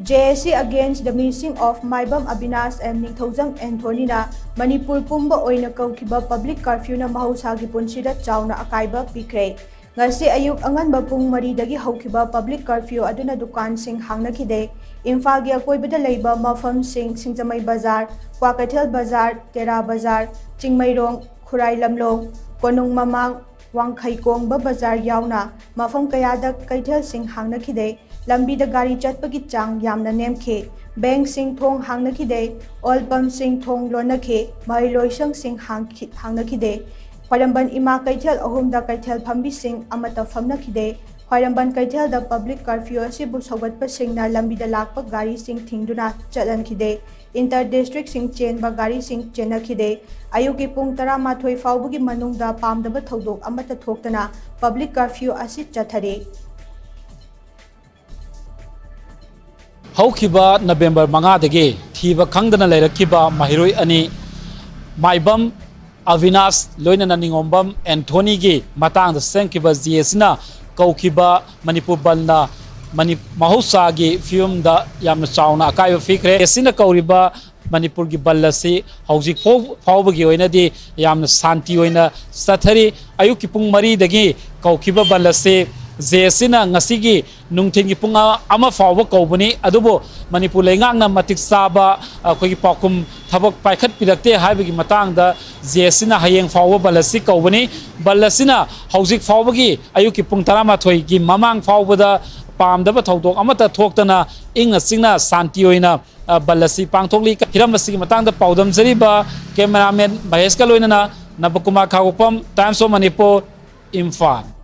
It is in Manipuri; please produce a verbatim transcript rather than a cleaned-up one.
J A C against the missing of Maibam Avinash and ꯅꯤꯡꯊꯧꯖꯝ ꯑꯦꯟꯊꯣꯅꯤꯅ ꯃꯅꯤꯄꯨꯔ ꯄꯨꯝꯕ ꯑꯣꯏꯅ ꯀꯧꯈꯤꯕ public curfewꯅ ꯃꯍꯧꯁꯥꯒꯤ ꯄꯨꯟꯁꯤꯗ ꯆꯥꯎꯅ ꯑꯀꯥꯏꯕ ꯄꯤꯈ꯭ꯔꯦ꯫ ꯉꯁꯤ ꯑꯌꯨꯛ ꯑꯉꯟꯕ ꯄꯨꯡ ꯃꯔꯤꯗꯒꯤ ꯍꯧꯈꯤꯕ public curfew ꯑꯗꯨꯅ ꯗꯨꯀꯥꯟꯁꯤꯡ ꯍꯥꯡꯅꯈꯤꯗꯦ꯫ ꯏꯝꯐꯥꯜꯒꯤ ꯑꯀꯣꯏꯕꯗ ꯂꯩꯕ ꯃꯐꯝꯁꯤꯡ, ꯁꯤꯡꯖꯃꯩ ꯕꯖꯥꯔ, ꯀ꯭ꯋꯥꯀꯩꯊꯦꯜ ꯕꯖꯥꯔ, ꯇꯦꯔꯥ ꯕꯖꯥꯔ, ꯆꯤꯡꯃꯩꯔꯣꯡ, ꯈꯨꯔꯥꯏ ꯂꯝꯂꯣꯡ, ꯀꯣꯅꯨꯡ ꯃꯃꯥꯡ, ꯋꯥꯡꯈꯩ ꯀꯣꯡꯕ ꯕꯖꯥꯔ ꯌꯥꯎꯅ ꯃꯐꯝ ꯀꯌꯥꯗ ꯀꯩꯊꯦꯜꯁꯤꯡ ꯍꯥꯡꯅꯈꯤꯗꯦ꯫ ꯂꯝꯕꯤꯗ ꯒꯥꯔꯤ ꯆꯠꯄꯒꯤ ꯆꯥꯡ ꯌꯥꯝꯅ ꯅꯦꯝꯈꯤ꯫ ꯕꯦꯡꯛꯁꯤꯡ ꯊꯣꯡ ꯍꯥꯡꯅꯈꯤꯗꯦ꯫ ꯑꯣꯏꯜ ꯄꯝꯁꯤꯡ ꯊꯣꯡ ꯂꯣꯟꯅꯈꯤ꯫ ꯃꯍꯩꯂꯣꯏꯁꯪꯁꯤꯡ ꯍꯥꯡꯈꯤ-, ꯍꯥꯡꯅꯈꯤꯗꯦ꯫ ꯈ꯭ꯋꯥꯏꯔꯝꯕꯟ ꯏꯃꯥ ꯀꯩꯊꯦꯜ ꯑꯍꯨꯝꯗ ꯀꯩꯊꯦꯜ ꯐꯝꯕꯤꯁꯤꯡ ꯑꯃꯠꯇ ꯐꯝꯅꯈꯤꯗꯦ꯫ ꯈ꯭ꯋꯥꯏꯔꯝꯕꯟ ꯀꯩꯊꯦꯜꯗ public curfew ꯑꯁꯤꯕꯨ ꯁꯧꯒꯠꯄꯁꯤꯡꯅ ꯂꯝꯕꯤꯗ ꯂꯥꯛꯄ ꯒꯥꯔꯤꯁꯤꯡ ꯊꯤꯡꯗꯨꯅ ꯆꯠꯍꯟꯈꯤꯗꯦ꯫ Inter districtꯁꯤꯡ ꯆꯦꯟꯕ ꯒꯥꯔꯤꯁꯤꯡ ꯆꯦꯟꯅꯈꯤꯗꯦ꯫ ꯑꯌꯨꯛꯀꯤ ꯄꯨꯡ ꯇꯔꯥꯃꯥꯊꯣꯏ ꯐꯥꯎꯕꯒꯤ ꯃꯅꯨꯡꯗ ꯄꯥꯝꯗꯕ ꯊꯧꯗꯣꯛ ꯑꯃꯠꯇ ꯊꯣꯛꯇꯅ public curfew ꯑꯁꯤ ꯆꯠꯊꯔꯤ꯫ ꯍꯧꯈꯤꯕ ꯅꯕꯦꯝꯕꯔ ꯃꯉꯥꯗꯒꯤ ꯊꯤꯕ ꯈꯪꯗꯅ ꯂꯩꯔꯛꯈꯤꯕ ꯃꯍꯩꯔꯣꯏ ꯑꯅꯤ, ꯃꯥꯏꯕꯝ ꯑꯕꯤꯅꯥꯁ ꯂꯣꯏꯅꯅ ꯅꯤꯉꯣꯝꯕꯝ ꯑꯦꯟꯊꯣꯅꯤꯒꯤ ꯃꯇꯥꯡꯗ ꯁꯦꯝꯈꯤꯕ ꯖꯦ ꯑꯦꯁ ꯁꯤꯅ ꯀꯧꯈꯤꯕ ꯃꯅꯤꯄꯨꯔ ꯕꯟꯗꯅ ꯃꯅꯤ-, ꯃꯍꯧꯁꯥꯒꯤ ꯐꯤꯕꯝꯗ ꯌꯥꯝꯅ ꯆꯥꯎꯅ ꯑꯀꯥꯏꯕ ꯄꯤꯈ꯭ꯔꯦ꯫ ꯖꯦ ꯑꯦꯁ ꯁꯤꯅ ꯀꯧꯔꯤꯕ ꯃꯅꯤꯄꯨꯔꯒꯤ ꯕꯟ ꯑꯁꯤ ꯍꯧꯖꯤꯛ ꯐꯥꯎ-, ꯐꯥꯎꯕꯒꯤ ꯑꯣꯏꯅꯗꯤ ꯌꯥꯝꯅ ꯁꯥꯟꯇꯤ ꯑꯣꯏꯅ ꯆꯠꯊꯔꯤ꯫ ꯑꯌꯨꯛꯀꯤ ꯄꯨꯡ ꯃꯔꯤꯗꯒꯤ ꯀꯧꯈꯤꯕ ꯕꯟ ꯑꯁꯤ ꯖꯦ ꯑꯦꯁ ꯁꯤꯅ ꯉꯁꯤꯒꯤ ꯅꯨꯡꯊꯤꯜꯒꯤ ꯄꯨꯡ ꯑꯃ ꯐꯥꯎꯕ ꯀꯧꯕꯅꯤ, ꯑꯗꯨꯕꯨ ꯃꯅꯤꯄꯨꯔ ꯂꯩꯉꯥꯛꯅ ꯃꯇꯤꯛ ꯆꯥꯕ ꯑꯩꯈꯣꯏꯒꯤ ꯄꯥꯎꯈꯨꯝ ꯊꯕꯛ ꯄꯥꯏꯈꯠꯄꯤꯔꯛꯇꯦ ꯍꯥꯏꯕꯒꯤ ꯃꯇꯥꯡꯗ ꯖꯦ ꯑꯦꯁ ꯁꯤꯅ ꯍꯌꯦꯡ ꯐꯥꯎꯕ ꯕꯟ ꯑꯁꯤ ꯀꯧꯕꯅꯤ꯫ ꯕꯟ ꯑꯁꯤꯅ ꯍꯧꯖꯤꯛ ꯐꯥꯎꯕꯒꯤ ꯑꯌꯨꯛꯀꯤ ꯄꯨꯡ ꯇꯔꯥꯃꯥꯊꯣꯏꯒꯤ ꯃꯃꯥꯡ ꯐꯥꯎꯕꯗ ꯄꯥꯝꯗꯕ ꯊꯧꯗꯣꯛ ꯑꯃꯠꯇ ꯊꯣꯛꯇꯅ ꯏꯪꯅ ꯆꯤꯛꯅ ꯁꯥꯟꯇꯤ ꯑꯣꯏꯅ, ꯑ, ꯕꯟ ꯑꯁꯤ ꯄꯥꯡꯊꯣꯛꯂꯤ꯫ ꯍꯤꯔꯝ ꯑꯁꯤꯒꯤ ꯃꯇꯥꯡꯗ ꯄꯥꯎꯗꯝꯖꯔꯤꯕ cameraman ꯃꯍꯦꯁꯀ ꯂꯣꯏꯅꯅ ꯅꯕꯀꯨꯃꯥꯔ ꯈꯥꯉꯕꯣꯛꯐꯝ, Times of Manipur, ꯏꯝꯐꯥꯜ꯫